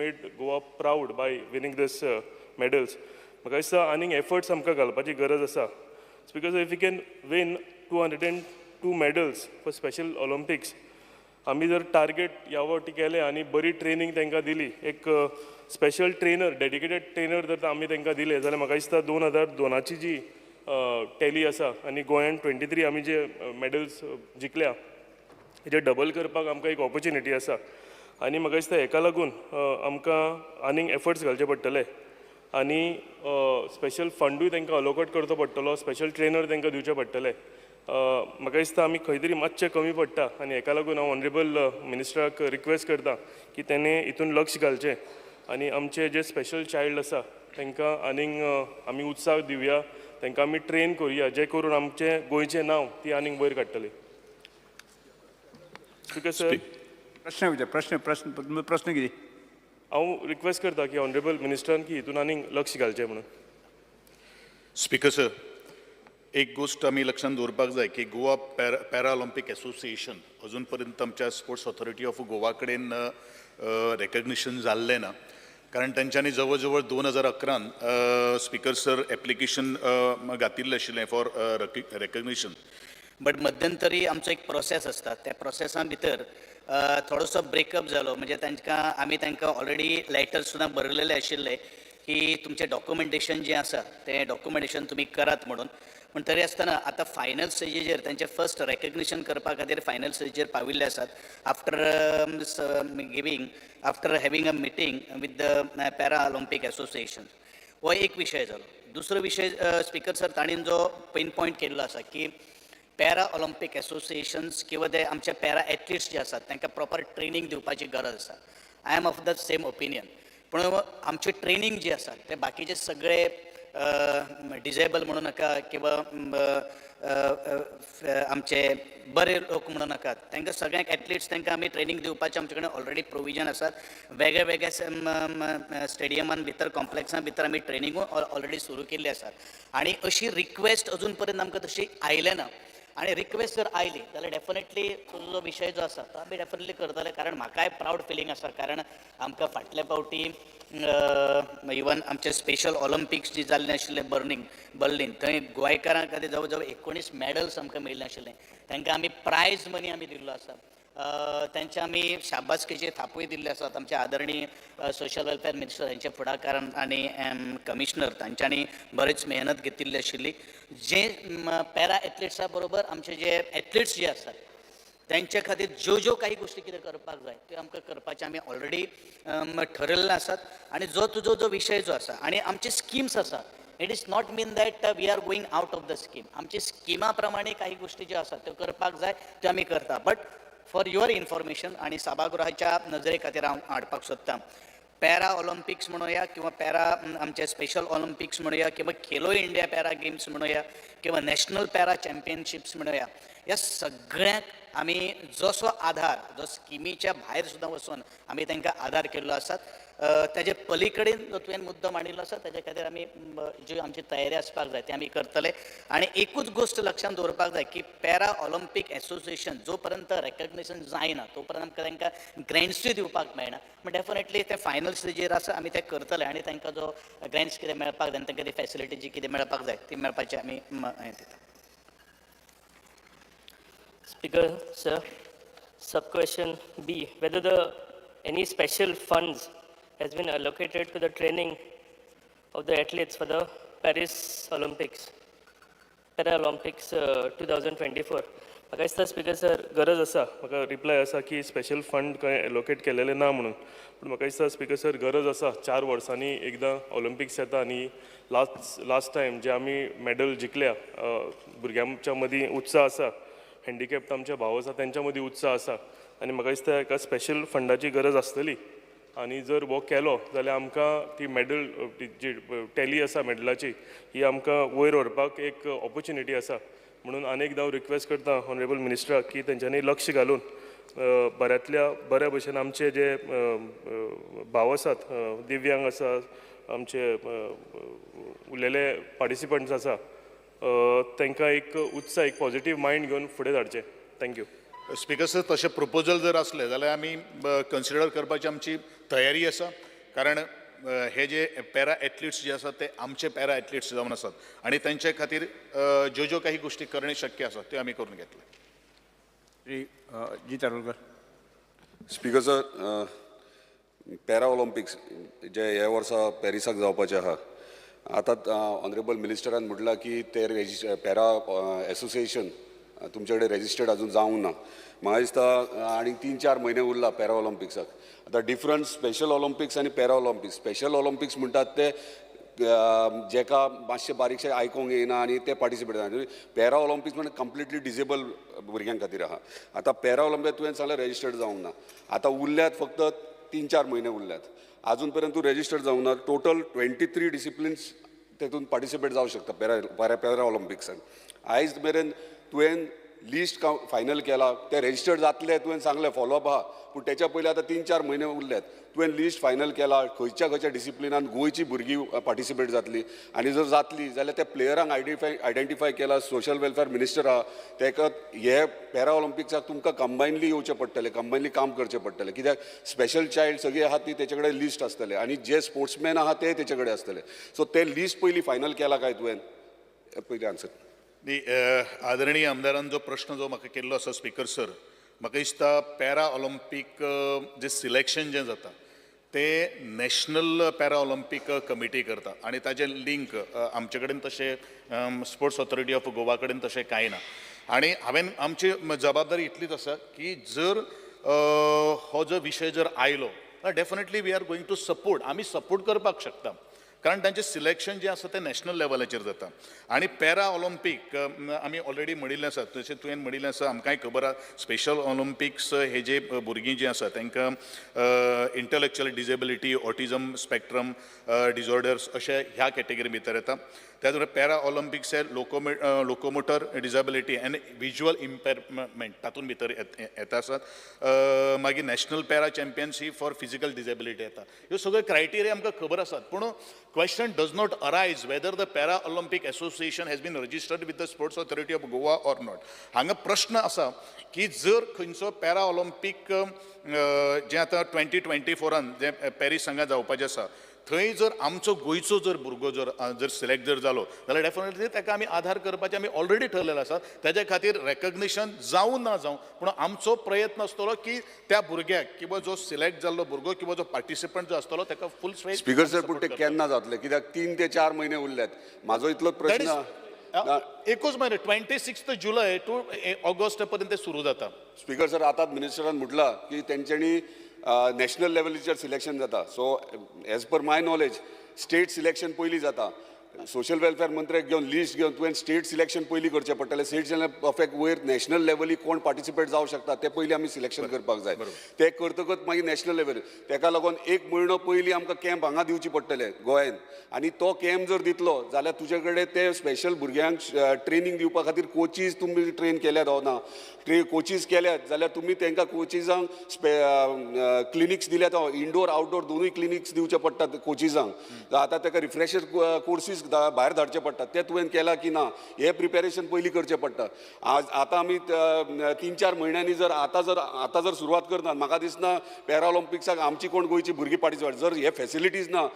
made Goa proud by winning this medals. म्हाका दिसता आनीक एफर्ट्स आमकां घालपाची गरज आसा, because if you can win 202 medals for Special Olympics, आमी जर टार्गेट ह्या फावटी केलें आनी बरी ट्रेनींग तांकां दिली, एक स्पेशल ट्रेनर, डेडिकेटेड ट्रेनर जर आमी तांकां दिले जाल्यार म्हाका दिसता 2002ची जी टॅली आसा आनी गोंयान 23 आमी जे मॅडल्स जिखल्या, हेजे डबल करपाक आमकां एक ऑपॉर्च्युनिटी आसा. आनी म्हाका दिसता हेका लागून आमकां आनीक एफर्ट्स घालचे पडटले आनी स्पेशल फंडूय तांकां अलोकेट करचो पडटलो, स्पेशल ट्रेनर तांकां दिवचे पडटले. म्हाका दिसता आमी खंय तरी मातशें कमी पडटा आनी हेका लागून हांव ऑनरेबल मिनिस्टराक रिक्वेस्ट करता की तेणें हितून लक्ष घालचें आनी आमचे जे स्पेशल चायल्ड आसा तांकां आनीक आमी उत्साह दिवया, तांकां आमी ट्रेन करुया, जे करून आमचें गोंयचें नांव ती आनीक वयर काडटली. Speaker sir. प्रश्न विचार, प्रश्न प्रश्न प्रश्न कितें? हांव रिक्वेस्ट करता की ऑनरेबल मिनिस्टरान की हितून आनीक लक्ष घालचें म्हणून. स्पीकर सर, एक गोश्ट आमी लक्षांत दवरपाक जाय की गोवा पॅरा ऑलिम्पीक एसोसिएशन अजून पर्यंत आमच्या स्पोर्ट्स ऑथॉरिटी ऑफ गोवा कडेन रेकग्निशन जाल्लें ना, कारण तेंच्यांनी जवळ जवळ 2011न, स्पीकर सर, एप्लिकेशन घातिल्लें आशिल्लें फॉर रेकग्निशन. बट मध्यंतरी आमचो एक प्रोसेस आसता. त्या प्रोसेसा भितर थोडोसो ब्रेकअप जालो. म्हणजे तांकां आमी तांकां ऑलरेडी लेटर सुद्दां बरयलेले आशिल्ले की तुमचें डॉक्युमेंटेशन जें आसा तें डॉक्युमेंटेशन तुमी करात म्हणून. पूण तरी आसतना आतां फायनल स्टेजीचेर, तांचें फर्स्ट रेकग्निशन करपा खातीर फायनल स्टेजीचेर पाविल्ले आसात, after having a meeting with the Para Olympic Association. हो एक विशय जालो. दुसरो विशय, स्पिकर सर, ताणें जो पेन पॉयंट केल्लो आसा की पॅरा ऑलिम्पीक एसोसिएशन्स किंवा ते आमचे पॅरा एथलिट्स जे आसात तांकां प्रॉपर ट्रेनींग दिवपाची गरज आसा. I am of the same opinion. पूण आमची ट्रेनींग जी आसा ते बाकीचे सगळे डिजेबल म्हणू नाका किंवा आमचे बरे लोक म्हणू नाकात, तांकां सगळ्यांक एथलिट्स तांकां आमी ट्रेनींग दिवपाचे आमचे कडेन ऑलरेडी प्रोविजन आसात. वेगळे वेगळे स्टेडियमान भितर, कॉम्प्लेक्सां भितर आमी ट्रेनिंगूय ऑलरेडी सुरू केल्ली आसात आनी अशी रिक्वेस्ट अजून पर्यंत आमकां तशी आयले ना. आनी रिक्वेस्ट जर आयली जाल्यार डेफिनेटली तुजो जो विशय जो आसा तो आमी डेफिनेटली करतले, कारण म्हाकाय प्रावड फिलींग आसा, कारण आमकां फाटल्या फावटी इवन आमचे स्पेशल ऑलिम्पिक्स जी जाल्लें आशिल्लें बर्लिन, थंय गोंयकारां खातीर जवळ जवळ 19 मॅडल्स आमकां मेळिल्लें आशिल्लें. तांकां आमी प्रायज मनी आमी दिल्लो आसा. तांचे आमी शाबासकेचे थापूय दिल्ले आसात. आमचे आदरणीय सोशल वेलफेअर मिनिस्टर हांच्या फुडाकारान आनी कमिशनर तांच्यांनी बरेच मेहनत घेतिल्ली आशिल्ली. जे पॅरा एथलिट्सा बरोबर आमचे जे एथलिट्स जे आसात त्यांच्या खातीर ज्यो ज्यो काही गोश्टी कितें करपाक जाय त्यो आमकां करपाचें आमी ऑलरेडी ठरयल्लें आसात. आनी जो तुजो जो विशय जो आसा आनी आमचे स्किम्स आसा, it is not mean that we are going out of the scheme. आमची स्किमा प्रमाणे काही गोश्टी ज्यो आसात त्यो करपाक जाय, त्यो आमी करता. बट फॉर your information आनी सभागृहाच्या नजरे खातीर हांव हाडपाक सोदतां, पॅरा ऑलिम्पिक्स म्हणुया किंवा पॅरा आमचे स्पेशल ऑलिम्पिक्स म्हणुया किंवा खेलो इंडिया पॅरा गेम्स म्हणुया किंवा नॅशनल पॅरा चॅम्पियनशिप्स म्हणुया, ह्या सगळ्यांक आमी जसो आधार जो स्किमीच्या भायर सुद्दां वचून आमी तांकां आधार केल्लो आसात. ताजे पलीकडेन जो तुवें मुद्दो मांडिल्लो आसा ताजे खातीर आमी ज्यो आमची तयारी आसपाक जाय ती आमी करतले. आनी एकूच गोश्ट लक्षांत दवरपाक जाय की पॅरा ऑलिम्पीक एसोसिएशन जो पर्यंत रेकग्निशन जायना तो पर्यंत आमकां तांकां ग्रँट्सूय दिवपाक मेळना. पूण डेफिनेटली ते फायनल स्टेजीर आसा, आमी ते करतले आनी तांकां जो ग्रँट्स कितें मेळपाक जाय आनी तांकां ती फॅसिलिटी जी कितें मेळपाक जाय ती मेळपाची आमी हें दिता. Speaker, sir, sub question B, whether the any special funds has been allocated to the training of the athletes for the Paris Olympics, Paralympics 2024. म्हाका दिसता स्पीकर सर, गरज आसा. म्हाका रिप्लाय आसा की स्पेशल फंड खंय एलोकेट केलेले ना म्हणून. पूण म्हाका दिसता स्पीकर सर, गरज आसा. 4 वर्सांनी एकदां ऑलिम्पिक्स येता आनी लास्ट लास्ट टायम जे आमी मॅडल जिखल्या, भुरग्यांच्या मदीं उत्साह आसा, हँडिकॅप्ट आमचे भाव आसा तेंच्या मदीं उत्साह आसा आनी म्हाका दिसता एका स्पेशल फंडाची गरज आसतली. आनी जर हो केलो जाल्यार आमकां ती मॅडल जी टॅली आसा मॅडलाची ही आमकां वयर व्हरपाक एक ऑपॉर्च्युनिटी आसा. म्हणून आनी एकदां हांव रिक्वेस्ट करता ऑनरेबल मिनिस्टराक की तेंच्यांनी लक्ष घालून बऱ्यांतल्या बऱ्या भशेन आमचे जे भाव आसात, दिव्यांग आसा, आमचे उरलेले पार्टिसिपंट्स आसा, तांकां एक उत्साह, एक पॉझिटीव मायंड घेवन फुडें धाडचें. Thank you. Speaker sir, तशें प्रपोजल जर आसलें जाल्यार आमी कन्सिडर करपाची आमची तयारी आसा. कारण हे जे पॅरा एथलिट्स जे आसात ते आमचे पॅरा एथलिट्स जावन आसात आनी तांचे खातीर ज्यो ज्यो काही गोश्टी करणे शक्य आसा त्यो आमी करून घेतले. Shri Jeet Arolkar. Speaker sir, para Olympics जे हे वर्सा पॅरिसाक जावपाचे आहा, आतां ऑनरेबल मिनिस्टरान म्हटलां की ते पॅरा एसोसिएशन तुमचे कडेन रेजिस्टर्ड अजून जावंक ना. म्हाका दिसता आनी 3-4 म्हयने उरला पॅरा ऑलिम्पिक्साक. आतां डिफरंट स्पेशल ऑलिम्पिक्स आनी पॅरा ऑलिम्पिक्स. स्पेशल ऑलिम्पिक्स म्हणटात ते जेका मातशें बारीकशें आयकोंक येयना आनी ते पार्टिसिपेट जाता. पॅरा ऑलिम्पिक्स म्हणजे कंप्लिटली डिजेबल भुरग्यां खातीर आहा. आतां पॅरा ऑलिम्पिक तुवें सांगलें रेजिस्टर्ड जावंक ना, आतां उरल्यात फक्त 3-4 म्हयने उरल्यात, आजून पर्यंत तूं रेजिस्टर्ड जावंक ना. टोटल 23 डिसिप्लिन्स तेतून पार्टिसिपेट जावं शकता पॅरा पॅरा ऑलिम्पिक्सान. आयज मेरेन तुवें लिस्ट फायनल केला, ते रेजिस्टर्ड जातले तुवें सांगलें, फॉलोअप आहा, पूण तेच्या पयलीं आतां 3-4 म्हयने उरल्यात. तुवें लिस्ट फायनल केला खंयच्या खंयच्या डिसिप्लिनान गोंयची भुरगीं पार्टिसिपेट जातली, आनी जर जातली जाल्यार त्या प्लेयरांक आयडेंटिफाय केला. सोशल वेलफेअर मिनिस्टर आहा, तेका हे पॅरा ऑलिम्पिक्साक तुमकां कंबायनली येवचें पडटलें, कंबायनली काम करचें पडटलें, कित्याक स्पेशल चायल्ड सगळीं आहा ती तेचे कडेन लिस्ट आसतलें आनी जे स्पोर्ट्समॅन आहा ते तेचे कडेन आसतले. सो ते लिस्ट पयलीं फायनल केला काय तुवें, पयलीं आन्सर. न्ही, आदरणीय आमदारान जो प्रश्न जो म्हाका केल्लो आसा स्पीकर सर, म्हाका दिसता पॅरा ऑलिम्पीक जे सिलेक्शन जें जाता तें नॅशनल पॅरा ऑलिम्पीक कमिटी करता आनी ताजें लिंक आमचे कडेन तशें स्पोर्ट्स ऑथॉरिटी ऑफ गोवा कडेन तशें कांय ना. आनी हांवें आमची जबाबदारी इतलीच आसा की जर हो जो विशय जर आयलो definitely we are going to support, आमी सपोर्ट करपाक शकता, कारण तांचें सिलेक्शन जें आसा तें नॅशनल लेवलाचेर जाता. आनी पॅरा ऑलिम्पीक आमी ऑलरेडी म्हणिल्लें आसा, तशें तुवें म्हणिल्लें आसा, आमकांय खबर आसा स्पेशल ऑलिम्पिक्स हे जे भुरगीं जीं आसा तांकां intellectual disability, autism spectrum disorders अशे ह्या कॅटेगरी भितर येता. त्याच बरोबर पॅरा ऑलिम्पिक्स हे locomotor disability and visual impairment तातूंत भितर येता आसात. मागीर national para championship for physical disability येता. ह्यो सगळ्यो क्रायटेरिया आमकां खबर आसात, पूण question does not arise whether the Para Olympic Association has been registered with the Sports Authority of Goa or not. हांगा प्रश्न आसा की जर खंयचो पॅरा ऑलिम्पीक जें आतां 2024 जें पॅरीस हांगा जावपाचें आसा, थंय जर आमचो गोंयचो जर भुरगो जर जर सिलेक्ट जर जालो जाल्यार डेफिनेटली ताका आमी आधार करपाचें आमी ऑलरेडी ठरलेलें आसा. ताजे खातीर रेकग्निशन जावं ना जावं, पूण आमचो प्रयत्न आसतलो की त्या भुरग्याक किंवा जो सिलेक्ट जाल्लो भुरगो किंवा जो पार्टिसिपंट जो आसतलो ताका फूल स्वेज. स्पीकर सर, पूण ते केन्ना जातले, कित्याक 3 ते 4 म्हयने उरल्यात. म्हाजो इतलोच प्रश्न, एकूच म्हयनो 26 जुलय टू ऑगस्ट पर्यंत ते सुरू जाता. स्पीकर सर, आतां मिनिस्टरान म्हटलां की तेंच्यांनी नॅशनल लेवलीचेर सिलेक्शन जाता. So as per my knowledge state selection पयलीं जाता. सोशल वेलफेअर मंत्र्याक घेवन लिस्ट घेवन तुवें स्टेट सिलेक्शन पयलीं करचें पडटलें. स्टेट सिलेक्शन परफेक्ट वयर नॅशनल लेवली कोण पार्टिसिपेट जावं शकता तें पयलीं आमी सिलेक्शन करपाक जाय. तें करतकच मागीर नॅशनल लेवल, तेका लागून 1 म्हयनो पयलीं आमकां कॅम्प हांगा दिवची पडटलें गोंयान, आनी तो कॅम्प जर दितलो जाल्यार तुजे कडेन ते स्पेशल भुरग्यांक ट्रेनींग दिवपा खातीर कोचीज तुमी ट्रेन केल्यात हो ना, कोचीज केल्यात जाल्यार तुमी तांकां कोचिजांक क्लिनिक्स दिल्यात, इंडोर आउटडोर दोनूय क्लिनिक्स दिवचे पडटात कोचिजांक. आतां ताका रिफ्रेशर कोर्सीस भायर धाडचे पडटात, ते तुवें केलां की ना हें प्रिपेरेशन पयलीं करचें पडटा. आज आतां आमी 3-4 म्हयन्यांनी जर आतां जर सुरवात करनात, म्हाका दिसना पॅरा ऑलिम्पिक्साक आमची कोण गोंयची भुरगीं पार्टिसिपेट, जर हे फेसिलिटीज ना,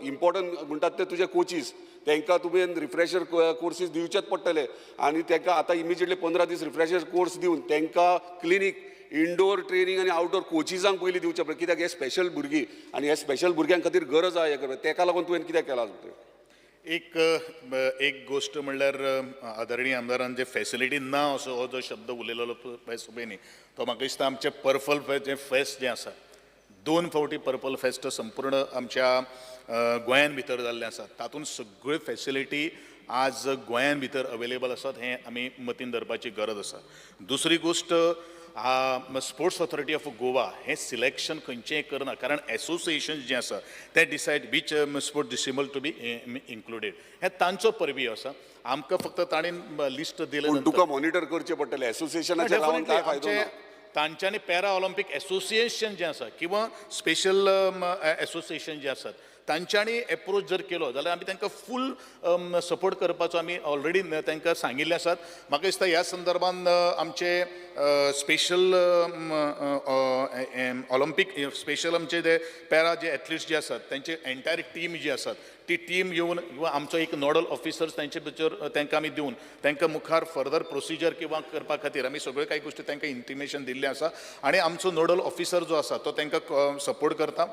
इम्पॉर्टंट म्हणटात ते तुजे कोचीस, तांकां तुवें रिफ्रेशर कोर्सीस दिवचेच पडटले आनी तांकां आतां इमिजिएटली 15 दीस रिफ्रेशर कोर्स दिवन तांकां क्लिनीक, इंडोर ट्रेनींग आनी आउटडोर कोचिजांक पयलीं दिवचें पडलें, कित्याक हे स्पेशल भुरगीं आनी हे स्पेशल भुरग्यां खातीर गरज आहा हें करपाक. तेका लागून तुवें कित्याक केलां? एक गोश्ट म्हणल्यार आदरणीय आमदारान जे फेसिलिटी ना असो हो जो शब्द उलयलेलो पळय न्ही, तो म्हाका दिसता आमचें पर्पल जें फेस्ट जें आसा, 2 फावटी पर्पल फेस्ट संपूर्ण आमच्या गोंयान भितर जाल्लें आसा. तातूंत सगळ्यो फेसिलिटी आज गोंयान भितर अवेलेबल आसात हें आमी मतीन धरपाची गरज आसा. दुसरी गोश्ट, स्पोर्ट्स ऑथॉरिटी ऑफ गोवा हें सिलेक्शन खंयचेंय करना, कारण एसोसिएशन जें आसा तें decide which sport disciple to be included, हें तांचो परवी आसा. आमकां फक्त ताणें लिस्ट दिलें, तुका मॉनिटर करचें पडटलें एसोसिएशनाचेर रावन काय फायदो ना. तांच्यांनी पॅरा ऑलिम्पीक एसोसिएशन जें आसा किंवा स्पेशल एसोसिएशन जे आसात तांच्यांनी एप्रोच जर केलो जाल्यार आमी तांकां फूल सपोर्ट करपाचो आमी ऑलरेडी तांकां सांगिल्लें आसात. म्हाका दिसता ह्या संदर्भान आमचे स्पेशल ऑलिम्पीक स्पेशल आमचे जे पॅरा जे एथलिट्स जे आसात तांचे एंटायर टीम जी आसात ती टीम येवन किंवा आमचो एक नोडल ऑफिसर्स तांचे भितर तांकां आमी दिवन तांकां मुखार फर्दर प्रोसिजर किंवा करपा खातीर आमी सगळ्यो कांय गोश्टी तांकां इंटिमेशन दिल्लें आसा आनी आमचो नोडल ऑफिसर जो आसा तो तांकां सपोर्ट करता.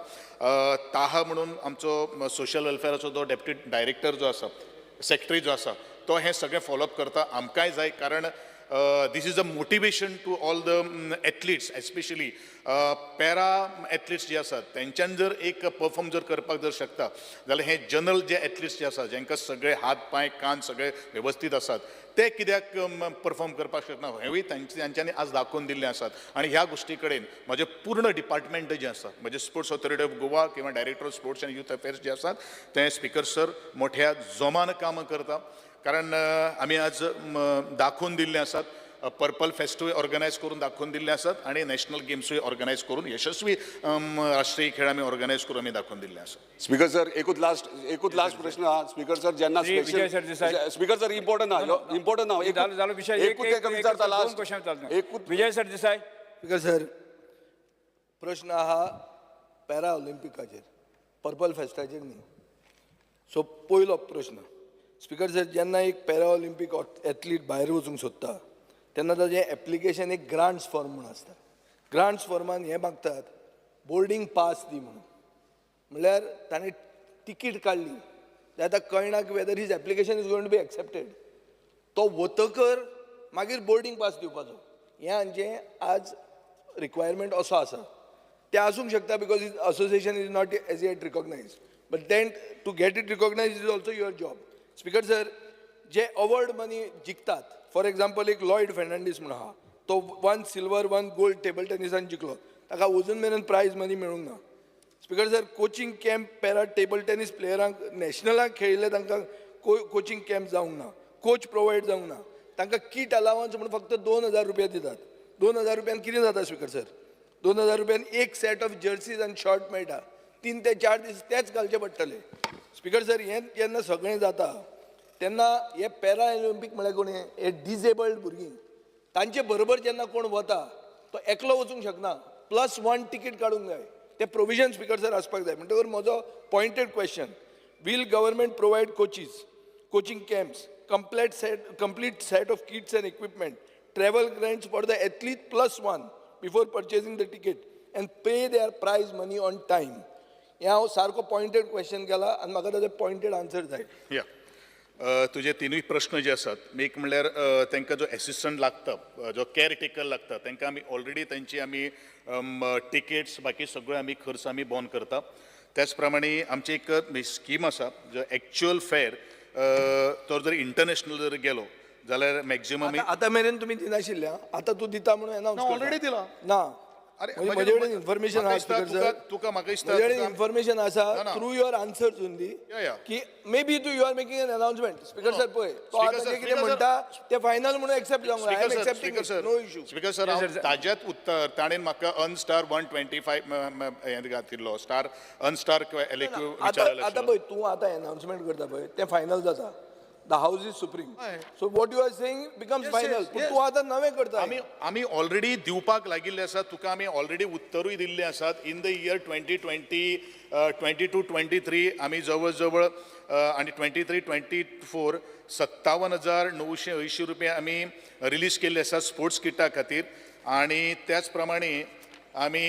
ताहा म्हणून आमचो सोशल वेलफेराचो जो डेप्युटी डायरेक्टर जो आसा, सेक्रेटरी जो आसा, तो हें सगळें फॉलोअप करता. आमकांय जाय, कारण this is a motivation to all the athletes, especially para athletes जे आसात तेंच्यान जर एक परफॉर्म जर करपाक जर शकता जाल्यार हे जनरल जे एथलिट्स जे आसात जेंकां सगळे हात पांय कान सगळे वेवस्थीत आसात ते कित्याक परफॉर्म करपाक शकना हेंवूय तांच्यांनी आज दाखोवन दिल्लें आसात. आनी ह्या गोश्टी कडेन म्हजें पूर्ण डिपार्टमेंट जें आसा, म्हजें स्पोर्ट्स ऑथॉरिटी ऑफ गोवा किंवा Director of Sports and Youth Affairs जे आसात ते, स्पिकर सर, मोठ्या जोमान कामां करता, कारण आमी आज दाखोवन दिल्लें आसात, पर्पल फेस्टूय ऑर्गनायज करून दाखोवन दिल्ले आसात आनी नॅशनल गेम्सूय ऑर्गनायज करून यशस्वी राष्ट्रीय खेळ आमी ऑर्गनायज करून आमी दाखोवन दिल्ले आसात. स्पीकर सर, एकूच लास्ट प्रश्न हा, स्पीकर सर, जेन्ना Shri Vijay Sardesai. Speaker sir, important हा, इम्पॉर्टंट हा. जालो जालो विषय. एक एकूच ताका विचारता. दोन लास्ट क्वेश्चन चालता. एकूच. विजय सरदेसाय. स्पीकर सर, प्रश्न आहा पॅरा ऑलिम्पिकाचेर, पर्पल फेस्टाचेर न्ही. सो पयलो प्रश्न, स्पीकर सर, जेन्ना एक पॅरा ऑलिम्पीक एथलीट भायर वचूंक सोदता तेन्ना ताजें एप्लिकेशन एक ग्रांट्स फॉर्म म्हूण आसता. ग्रांट्स फॉर्मान हें मागतात, बोर्डींग पास दी म्हणून. म्हणल्यार ताणें तिकीट काडली जाल्यार आतां कळना की whether his application is going to be accepted. तो वतकर मागीर बोर्डींग पास दिवपाचो, हें हांचें आज रिक्वायरमेंट असो आसा. तें आसूंक शकता because his association is not as yet recognized, but then to get it recognized is also your job. Speaker sir, J award money जिखतात, for example एक लॉयड फेर्नांडीस म्हणून आहा, तो one silver, one gold table टेनिसान जिखलो, ताका अजून मेरेन prize money मेळूंक ना. Speaker sir, coaching camp para table tennis प्लेयरांक, नॅशनलाक खेळिल्ले तांकां कोचिंग कॅम्प जावंक ना, कोच प्रोवायड जावंक ना. तांकां किट अलावन्स म्हणून फक्त 2000 रुपया दितात. 2000 रुपयान कितें जाता, स्पीकर सर? 2000 रुपयान एक सेट ऑफ जर्सीज आनी शॉर्ट मेळटा. 3 ते 4 दीस तेच घालचे पडटले. स्पीकर सर, हें जेन्ना सगळें जाता तेन्ना हे पॅरा ऑलिम्पीक म्हळ्यार कोण? हे डिजेबल्ड भुरगीं. तांचे बरोबर जेन्ना कोण वता तो एकलो वचूंक शकना, प्लस वन तिकीट काडूंक जाय. ते प्रोविजन, स्पीकर सर, आसपाक जाय. म्हणटकर म्हजो pointed question, will government provide coaches, coaching camps, complete set of kits and equipment, travel grants for the athlete plus one before purchasing the ticket and pay their prize money on time? हें हांव सारको pointed question केला आनी म्हाका ताजो pointed answer जाय. या, तुजे तिनूय प्रश्न जे आसात, एक म्हणल्यार तांकां जो एसिस्टंट लागता, जो केअर टेकर लागता, तांकां आमी ऑलरेडी तांची आमी टिकेट्स बाकी सगळ्यो आमी खर्च आमी बॉन करता. त्याच प्रमाणे आमची एक स्कीम आसा, जो एक्च्युअल फेर तो जर इंटरनॅशनल जर गेलो जाल्यार मॅक्झिमम आतां मेरेन तुमी दिनाशिल्ले आं. आतां तूं दिता म्हणून अनाउन्स. ना, already दिला. ना. अरे, म्हजे कडेन इन्फॉर्मेशन म्हाका आहा, दिसता स्पीकर सर. तुका म्हाका दिसता म्हजे कडेन इन्फॉर्मेशन आसा ना, ना. Through your answers only yeah. की मे बी तूं you are making an announcement. Speaker sir, पळय, तो Speaker आतां sir, जें कितें Speaker sir. म्हणटा तें फायनल म्हणून एक्सेप्ट जावंक जाय. I am speaker sir, accepting, speaker sir, no issue. Speaker sir, हांव ताज्याच उत्तर, ताणें म्हाका अनस्टार 125 हें घातिल्लो, स्टार अनस्टार एलएक्यू. आतां आतां पळय, तूं आतां अनाउन्समेंट करता पळय तें फायनल जाता. The house is supreme, so what you are saying becomes final. पूण तूं आतां नवें करता. आमी ऑलरेडी दिवपाक लागिल्ले आसात. तुका आमी ऑलरेडी उत्तरूय दिल्ले आसात. In the year 2020, 22-23 आमी जवळ जवळ आनी 23-24 57,980 रुपया आमी रिलीज केल्ले आसात स्पोर्ट्स किटा खातीर. आनी त्याच प्रमाणे आमी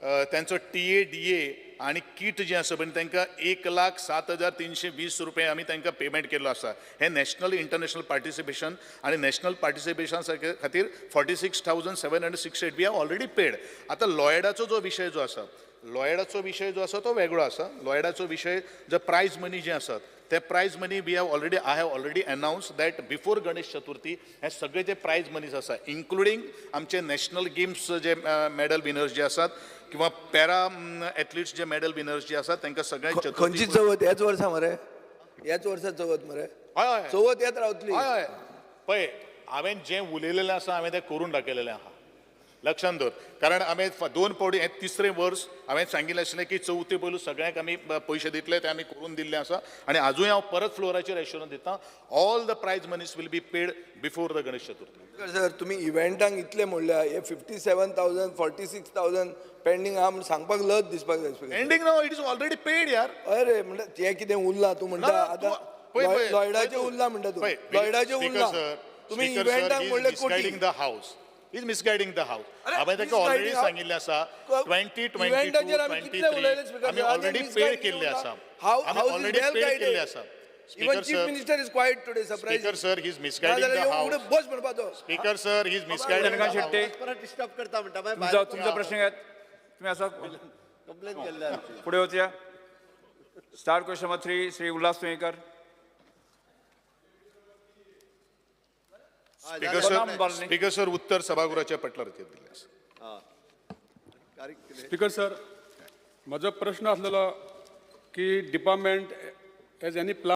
त्यांचो टी ए, डी ए आनी किट जें आसा पळय, तांकां 1,07,320 रुपया आमी तांकां पेमेंट केल्लो आसा. हें नॅशनल इंटरनॅशनल पार्टिसिपेशन आनी नॅशनल पार्टिसिपेशन खातीर 46,768 we have already paid. आतां लॉयडाचो जो विशय जो आसा, लॉयडाचो विशय जो आसा तो वेगळो आसा. लॉयडाचो विशय जो प्रायज मनी जे आसात ते prize money we have already I have already announce that before Ganesh Chaturthi हे सगळे जे प्रायज मनीज आसा, इन्क्लुडींग आमचे नॅशनल गेम्स जे मॅडल विनर्स जे आसात किंवा पॅरा एथलिट्स जे मॅडल विनर्स जे आसात, तांकां सगळ्यांक खंयची चवथ? ह्याच वर्सा मरे? ह्याच वर्सा चवथ मरे? हय हय चवथ येत रावतली. हय हय पळय, हांवें जें उलयलेलें आसा हांवें तें करून दाखयलेलें आहा. लक्षांत दवर, कारण हांवें दोन फावटी हें तिसरें वर्स हांवें सांगिल्लें आशिल्लें की चवथी पयलू सगळ्यांक आमी पयशे दितले, ते आमी करून दिल्ले आसा आनी आजूय हांव परत फ्लोराचेर एश्योरन्स दिता, all the prize monies will be paid before the Ganesh Chaturthi. Speaker sir, तुमी इव्हेंटांक इतले म्हणल्या, हे 57,000, 46,000 पेंडींग आहा म्हूण सांगपाक लज दिसपाक जाय स्पीकर. एंडींग ना, it is already paid यार. अरे म्हणल्यार तें कितें उरलां तूं म्हणटा ना, आतां पळय, पळय, लॉयडाचें पळय तूं. उरलां म्हणटा तूं, पळय, लॉयडाचें Speaker उरलां sir, तुमी Speaker sir, इव्हेंटांक he is म्हणले कोटी. misguiding the house. He is misguiding the house. अरे, हांवें ताका ऑलरेडी misguiding सांगिल्लें आसा, 2022 इव्हेंटाचेर आमी कितले उलयले 23 आमी ऑलरेडी पेड केल्ले आसा. How आमी ऑलरेडी पेड केल्ले आसा. Even Speaker chief sir, minister is quiet today, surprise. Speaker sir, he is misguiding the house. बस म्हणपाचो. Speaker sir, he is misguiding the Chandrakant house. Shetty, परत डिस्टर्ब करता म्हणटा, मागीर तुमचा तुमचा प्रश्न घेत तुम्ही असा कंप्लेन केल्ले आमची. पुढे वचूया. Star question number 3, Shri Ulhas Tuyenkar. Speaker Balram sir, Balni. Speaker sir, उत्तर सभागृहाच्या पटलार दिल्लें आसा. स्पीकर सर, म्हजो प्रश्न आसलेलो की डिपार्टमेंट एज एनी प्लान